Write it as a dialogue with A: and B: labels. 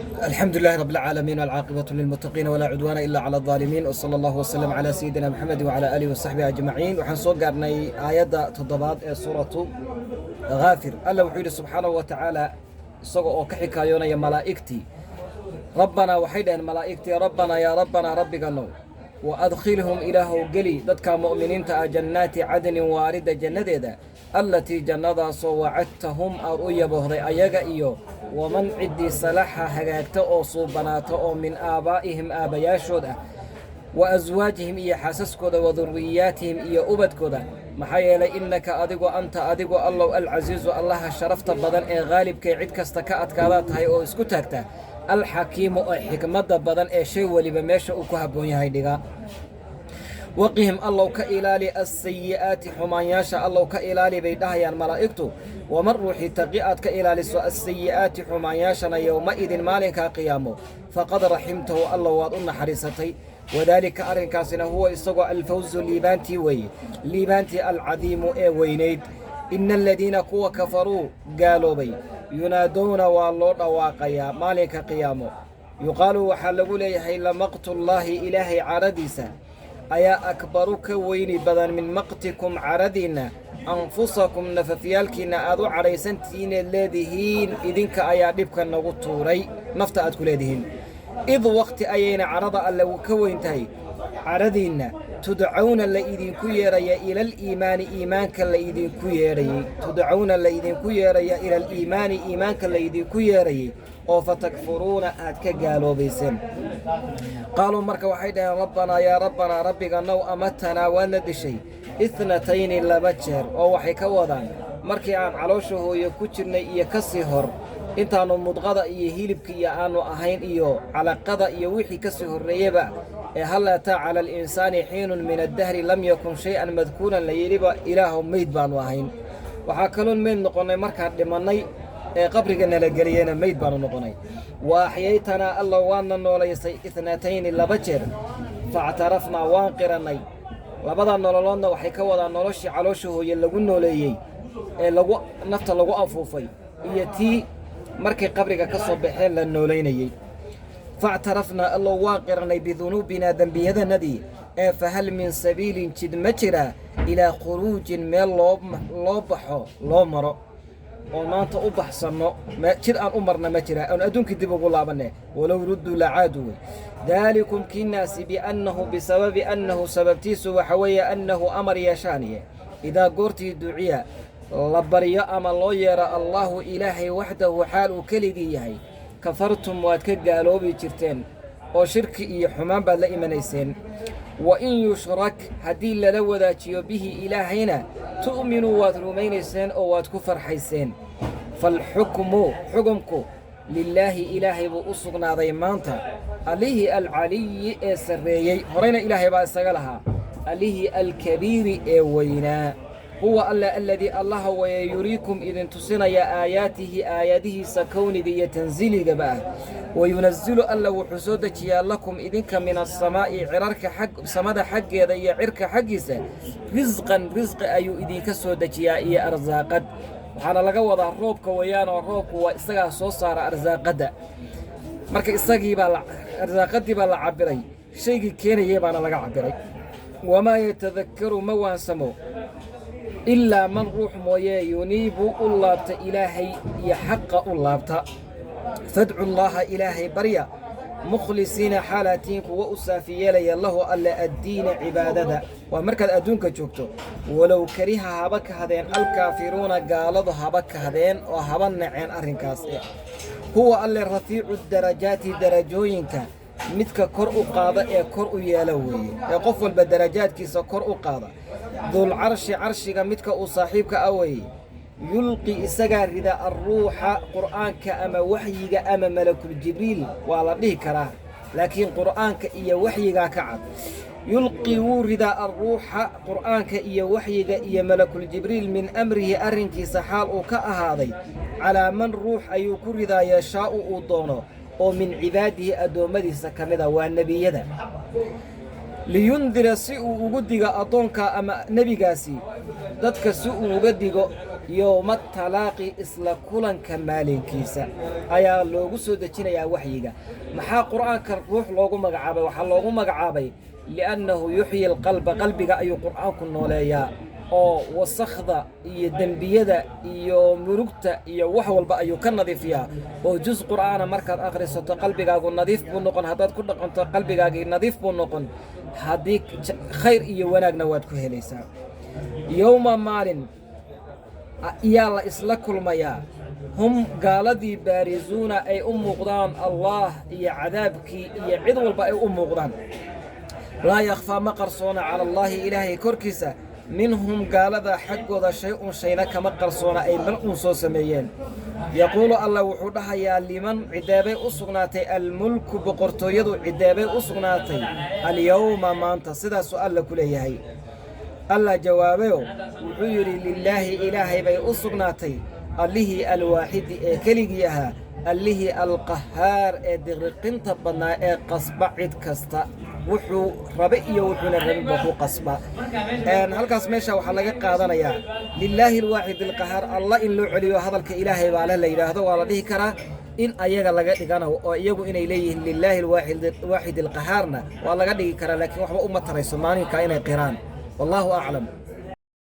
A: الحمد لله رب العالمين، والعاقبة للمتقين، ولا عدوان إلا على الظالمين، وصلى الله وسلم على سيدنا محمد وعلى آله وصحبه أجمعين. Waxaan soo gaarnay aayadda toddobaad ee Suuratu Ghaafir. Alla wuxuu yidhi subxaanahu wa tacaala, isaga oo ka xikaayoonaya malaa'igtii: "ربنا", waxay dhaheen malaa'igtii, "ربنا يا ربنا", rabbiganow, "وأدخلهم", ilaahow geli dadka mu'miniinta ah, "جنات عدن", waarida jannadeeda, "التي", jannadaasoo, "وعدتهم", aad u yaboohday ayaga iyo, "ومن", ciddii, "صلح", hagaagta oo suubanaata oo, "من آبائهم", aabbayaashood ah, "وأزواجهم", iyo xaasaskooda, "وذرياتهم", iyo ubadkooda. Maxaa yeelay, "إنك", adigu, "أنت", adigu allow, "العزيز", allaha sharafta badan ee qaalibkay cid kasta ka adkaadaa tahay oo isku taagta, "الحكيم", oo xikmadda badan ee shay weliba meesha uu ku habboon yahay dhiga. "وقهم", allow ka ilaali, "السيئات", xumaanyaasha allow ka ilaali, bay dhahayaan malaa'igtu. "ومن", ruuxii, "تق", aad ka ilaaliso, "السيئات", xumaanyaashana, "يومئذ", maalinkaa qiyaamo, "فقد رحمته", allow waad u naxariisatay. "وذلك", arrinkaasina, "هو", isagoo, "الفوز", liibaantii weeye, liibaantii, "العظيم", ee weynayd. "إن الذين", kuwa, "كفروا", gaaloobay, "ينادون", waa loo dhawaaqayaa maalinka qiyaamo. "يقال", waxaa lagu leeyahay, "لمقت الله", ilaahay caradiisa ayaa, "أكبر", ka weyni badan, "من مقتكم", caradiinna, "أنفسكم", nafafyaalkiinna aad u cadhaysantihiineed leedihiin idinka ayaa dhibka nagu tuuray, nafta aad ku leedihiin. "إذ", waqti ayayna cadhada alle ka weyn tahay cadhadiinna, "تدعون", la idinku yeedhaya, "إلى الإيمان", iimaanka la idinku yeedhayey, "تدعون", la idinku yeedhaya, "إلى الإيمان", iimaanka la idinku yeedhayey oo, "فتكفرون", aad ka gaaloobayseen. "قالوا", marka waxay dhaheen, "ربنا يا ربنا", rabbiga now, "أمتنا", waadna dishay, "اثنتين", laba jeer, oo waxay ka wadaan markii aan caloosha hooye ku jirnay iyo ka sii hor intaannu mudqada iyo hilibka iyo aanu ahayn iyo calaqada iyo wixii ka sii horreeyeba ee "هل أتى على الإنسان حين من الدهر لم يكن شيئا مذكورا" la yidhiba, ilaahow, meyd baanu ahayn. Waxaa kaloon meyd noqonnay markaan dhimannay ee qabriga nala geliyeyna, meyd baanu noqonnay. "وأحييتنا", alla waadna noolaysay, "اثنتين", laba jeer. "فاعترفنا", waan qirannay. Labada nololoodna waxay ka wadaan noloshii caloosha hooye lagu nooleeyey ee lagu nafta lagu afuufay iyo tii markay qabriga ka soo baxeen la noolaynayey. "فاعترفنا", allow waan qirannay, "بذنوبنا", dembiyadanadii ee, "فهل من سبيل", jid ma jira, "إلى خروج", meel loo baxo, loo maro oo maanta u baxsanno, jid aan u marna ma jira oon adduunkii dib ugu laabanne? "ولو ردوا لعادوا" wey. "ذلكم", kiinaasi, "بأنه بسبب أنه", sababtiisu waxa weeye, "أنه", amar yeeshaaniye, "إذا", goortii, "دعي", la baryo ama loo yeero, "الله", ilaahay, "وحده", xaal uu keligii yahay, "كفرتم", waad ka gaaloobi jirteen oo shirki iyo xumaan baad la imanayseen. "وإن يشرك", haddii lala wadaajiyo, "به", ilaahayna, "تؤمنوا", waad rumaynayseen oo waad ku farxayseen. "فالحكم", xukumku, "لله", ilaahay buu u sugnaaday maanta, allihii, "العلي", ee sarreeyey, horeyna ilaahay baa isaga lahaa, allihii, "الكبير", ee weynaa. "هو", alla, "الذي", allaha waya, "يريكم", idin tusinaya, "آياته", aayadihiisa kowniga iyo tansiiligaba ah. "وينزل", alla wuxuu soo dejiyaa, "لكم", idinka, "من السماء", cirarka xag samada xaggeeda iyo cirka xaggiisa, "رزقا", risqi ayuu idinka soo dejiyaa iyo arsaaqad. Waxaana laga wadaa roobka weeyaan, oo roobku waa isagaa soo saara arsaaqadda. Marka isagiibaa la arsaaqaddii baa la cabiray, shaygii keenayay baana laga cabiray. "وما يتذكر", ma waansamo, "إلا من", ruux mooyee, "ينيب", u laabta ilaahay iyo xaqa u laabta. "فادعوا الله", ilaahay barya, "مخلصين", xaalaatiin kuwa u saafi yeelaya, "له", alle, "الدين", cibaadada. Waa markaad adduunka joogto. "ولو كره", haba kahdeen, "الكافرون", gaaladu haba kahdeen oo haba naceen arrinkaas. "هو", alle, "رفيع الدرجات", darajooyinka midka kor u qaada ee kor u yeela weeye, ee qof walba darajaadkiisa kor u qaada. "ذو العرش", carshiga midka uu saaxiibka ah weeye. "يلقي", isagaa rida, "الروح", qur'aanka ama waxyiga ama malakul jibriil waa la dhihi karaa, laakiin qur'aanka iyo waxyigaa ka cad. "يلقي", wuu ridaa, "الروح", qur'aanka iyo waxyiga iyo malakul jibriil, "من أمره", arrinkiisa xaal uu ka ahaaday, "على من", ruux ayuu ku ridaa, "يشاء", uu doono, oo, "من عباده", addoommadiisa ka mida, waa nebiyada. "لينذر", si uu ugu digo addoonka ama nebigaasi dadka, si uu uga digo. Yowma talaaqi, isla kulanka maalinkiisa ayaa loogu soo dejinayaa waxyiga. Maxaa Qur'aanka ruux loogu magacaabay? Waxaa loogu magacaabay liannahu yuxyi alqalba, qalbiga ayuu Qur'aanku nooleeyaa, oo wasakhda iyo dembiyada iyo murugta iyo wax walba ayuu ka nadiifiyaa. Oo juz Qur'aana markaad akhrisato, qalbigaagu nadiif buu noqon. Haddaad ku dhaqanto, qalbigaagii nadiif buu noqon. Haddii khayr iyo wanaagna waad ku helaysaa. Yowma, maalin ayaa la isla kulmayaa, hum gaaladii baarizuuna, ay u muuqdaan Allah iyo cadaabkii iyo cid walba ay u muuqdaan. Laa yakhfaa, ma qarsoona, cala Allaahi, Ilaahay korkiisa, minhum, gaalada xaggooda, shay-un, shayna kama qarsoona ay mal uun soo sameeyeen. Yaquulu, Allah wuxuu dhahayaa: liman, cideebay u sugnaatay, almulku, boqortooyadu cideebay u sugnaatay, alyowma, maanta? Sidaasuu Alla ku leeyahay. Allah jawaabayo, wuxuu yidhi: lilaahi, Ilaahay bay u sugnaatay, Allihii alwaaxidi ee keligii ahaa, Allihii alqahaar ee diriqinta badnaa, ee qasba cid kasta wuxuu rabe iyo wuxuuna rabinba ku qasba. Halkaas meesha waxaa laga qaadanayaa lilaahi alwaaxid alqahaar Allah in loo celiyo hadalka, Ilaahay baa leh la yidhaahdo waa la dhihi karaa. In ayaga laga dhigana oo iyagu inay leeyihiin lilaahi alwaaxid alqahaarna waa laga dhigi karaa, laakiin waxba uma tarayso maalinkaa inay qiraan. Wallaahu aclam.